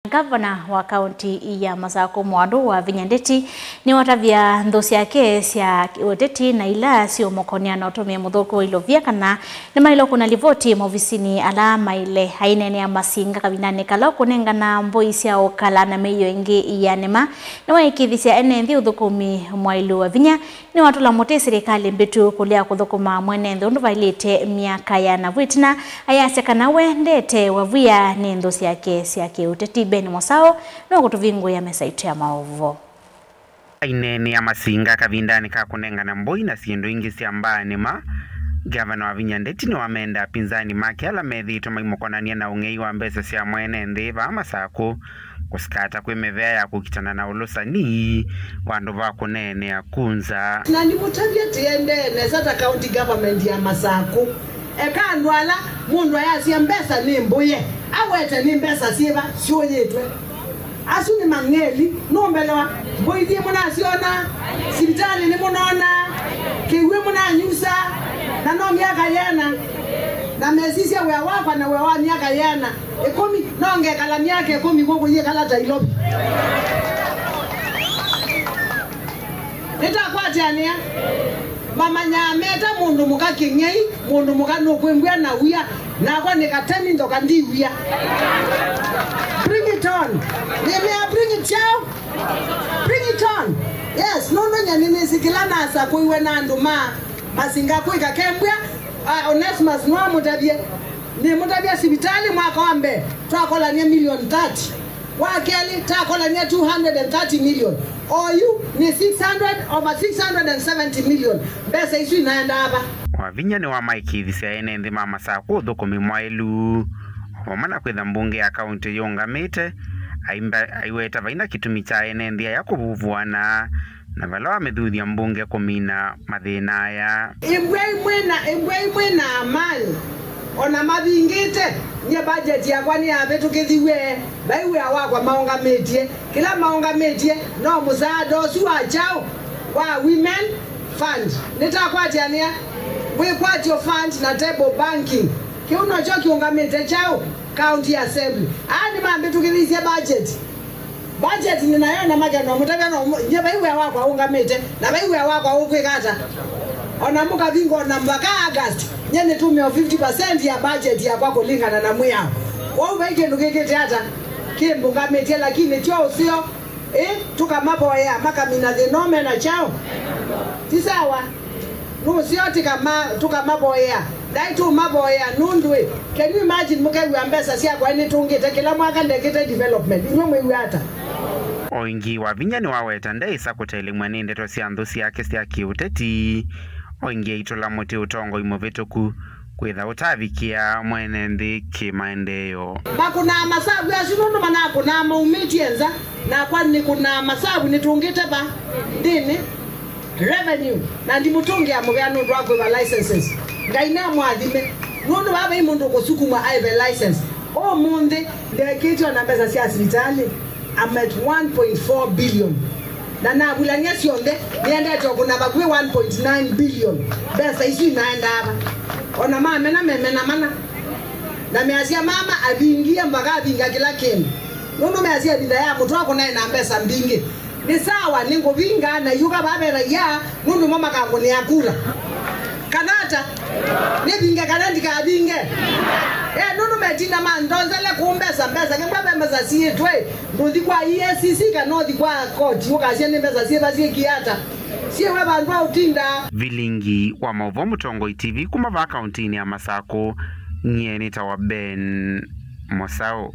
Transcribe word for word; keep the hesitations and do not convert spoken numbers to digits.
Ngavana wa kaunti ya Masakũ Mwandũ Wavinya Ndeti nĩwatavya nthũ syake sya ũteti na ila siũmũkonea na ũtũmĩe mũthũku wa ilovia kana nĩmaĩlwe kũna livoti maovisinĩ ala maĩle. Aineenea Masinga kavindanĩ kala ũkũnengana mbũi sya ũkala na mĩio ĩngĩ ya nĩma, nĩwaĩkĩĩthisya ene nthĩ ũthũkũmi mwaĩlu wa vinya. Nĩwatũla mũtĩ silikalĩ mbĩtu kũlea kũthũkũma mwene nthĩ ũndũ vaĩlĩte myaka yana vu ĩtina, ayasya kana we ndete wavw'ĩa nĩ nthũ syake sya kĩũteti. Ben Mosao nũkũtũvingũĩa mesa itũ ya maũvoo. Aineenea Masinga kavindanĩ ka kũnengana mbũi na syĩndũ ingĩ sya mbaa nĩma, Ngavana Wavinya Ndeti nĩwamenda apinzani make ala methĩĩtwe maimũkonany'a na ũng'ei wa mbesa sya mwene nthĩ vaa Masakũ kũsikata kwĩ mĩvea ya kũkitana na ũlũsani vandũ va kũneenea kunza. Na ndimũtavye tĩendee nesa ta county government ya Masakũ. Eka andũ ala mũndũ ayasya mbesa nĩ mbũye, awete nĩ mbesa syĩva syũyĩtwe. Asu nĩ mang'eli, nũmbelewa. Mbũi nĩ mũnasyona, sivitalĩ nĩ mũnona, kĩw'ũ mũnanyusa, na no myaka yĩana. Na mesisya wĩa wakwa na wĩa wa myaka yĩana ĩkũmi, no ngekala myaka ĩkũmi kũkũ yĩkala Nairobi. Nĩtakwatĩanĩa. Mamanyaa meta mũndũ mũka kĩng'ei, mũndũ mũka nũkwĩmbwĩa na wia, nakwa nĩ katemi ndoka ndi wia. Bring it on. Nĩmea bring it chao. Bring it on. Yes, nũndũ nyie nĩnĩsĩ kĩla nasakũiwe na andũ ma Masinga kwĩka kembwĩa, uh, Onesmus nĩwamũtavye. Nĩmũtavya sivitalĩ mwaka wa mbee twakolanie million thirty. Wa kelĩ, takolania two hundred and thirty million. Oyu nĩ six hundred, over six hundred and seventy million. Mbesa isu inaendaa va? Wavinya nĩwamaĩkĩĩthisya ene nthĩ ma Masakũ ũthũkũmi mwaĩlu. O vamwe na kwĩtha mbunge ya kaunti yĩũngamĩte, aimba-, aiweta vaina kĩtumi kya ene nthĩ aya kũvuvuana na vala wamĩthuthya mbunge kũmina mathĩna aya. Ĩmbwai mwĩna, ĩmbwai mwĩna amani. Ona mavingĩte, nyie budget yakwa nĩyavĩtũkĩthiw'e. Vai wĩa wakwa maũngamĩtye. Kĩla maũngamĩtye no mũsaada ũsu wa kyaũ? Wa women fund. Nĩtakwatĩanĩa wĩkwatyo fund na table banking. Kĩu nokyo kĩũngamĩte kyaũ? County Assembly. Aa nĩmambĩtũkĩthĩisye budget. Budget nĩnayo na makeno mũtavya no mũ-, nye vai wĩa wakwa ũngamĩte, na vai wĩa wakwa ũkwĩka ata? Ona mũkavinga ona mpaka August, nye nĩtũmĩo fifty percent ya budget yakwa kũlingana na mwĩao. Kwoou vai kĩndũ kĩkĩte ata kĩmbũngamĩtye, lakini tyo ũseo, ĩ, tũkamavoyea, makamina thĩna ũme na kyaũ? Ti sawa? Nũseo tĩkama-, tũkamavoyea. Ndai tũmavoyea nũndũ ĩ, can you imagine mũkew'a mbesa syakwa nĩtũngĩte kĩla mwaka ndekĩte development? Inyw'ĩ mwĩw'a ata? O ĩngĩ, Wavinya nĩwaweta ndeĩsa kũtelemw'a nĩ ndeto sya nthũ syake sya kĩũteti. O ĩngĩ aitũla mũtĩ ũtongoi mũvĩtũku kwĩtha ũtavikĩa mwene nthĩ kĩmaendeeo. Makũnaa masavu asu nũndũ manakũnaa maumĩtye nza, nakwa nĩkũnaa masavu nĩtũngĩte va nthĩnĩ. Revenue, na ndimũtũngĩa mũvea nũndũ wa kwĩva licenses. Ngai namũathime, nũndũ vaa vai mũndũ ũkũsukumwa aĩve license. Ũmũnthĩ, ndekĩtwe na mbesa sya sivitalĩ, I'm at one point four billion. Na navulany'a syonthe, nĩendete o kũna vakuvĩ one point nine billion. Mbesa isu inaendaa va? Ona mamena, memena mana. Na measya mama avingie mpaka avinga kĩla kĩndũ. Nũndũ measya ĩvinda ya mũtwe kũnaĩ na mbesa mbingĩ. Nĩ sawa, nĩngũvinga na iyũka vavera ya, nũndũ mo makangũnĩa kura. Kana ata? Nĩvinge kana ndikavinge? Eh, nũndũ metinda mandonzele kũu mbesa, mbesa, kĩmwe ve mbesa siĩtwe, ndũthi kwa E A C C kana ũthi kwa koti, ũkasya nĩ mbesa syĩva syĩkie ata? Syĩwe vandũ va ũtinda. Vilingi wa maũvoo Mũtongoi T V kuma vaa kauntinĩ ya Masakũ, nyie nĩtawa Ben Mosao.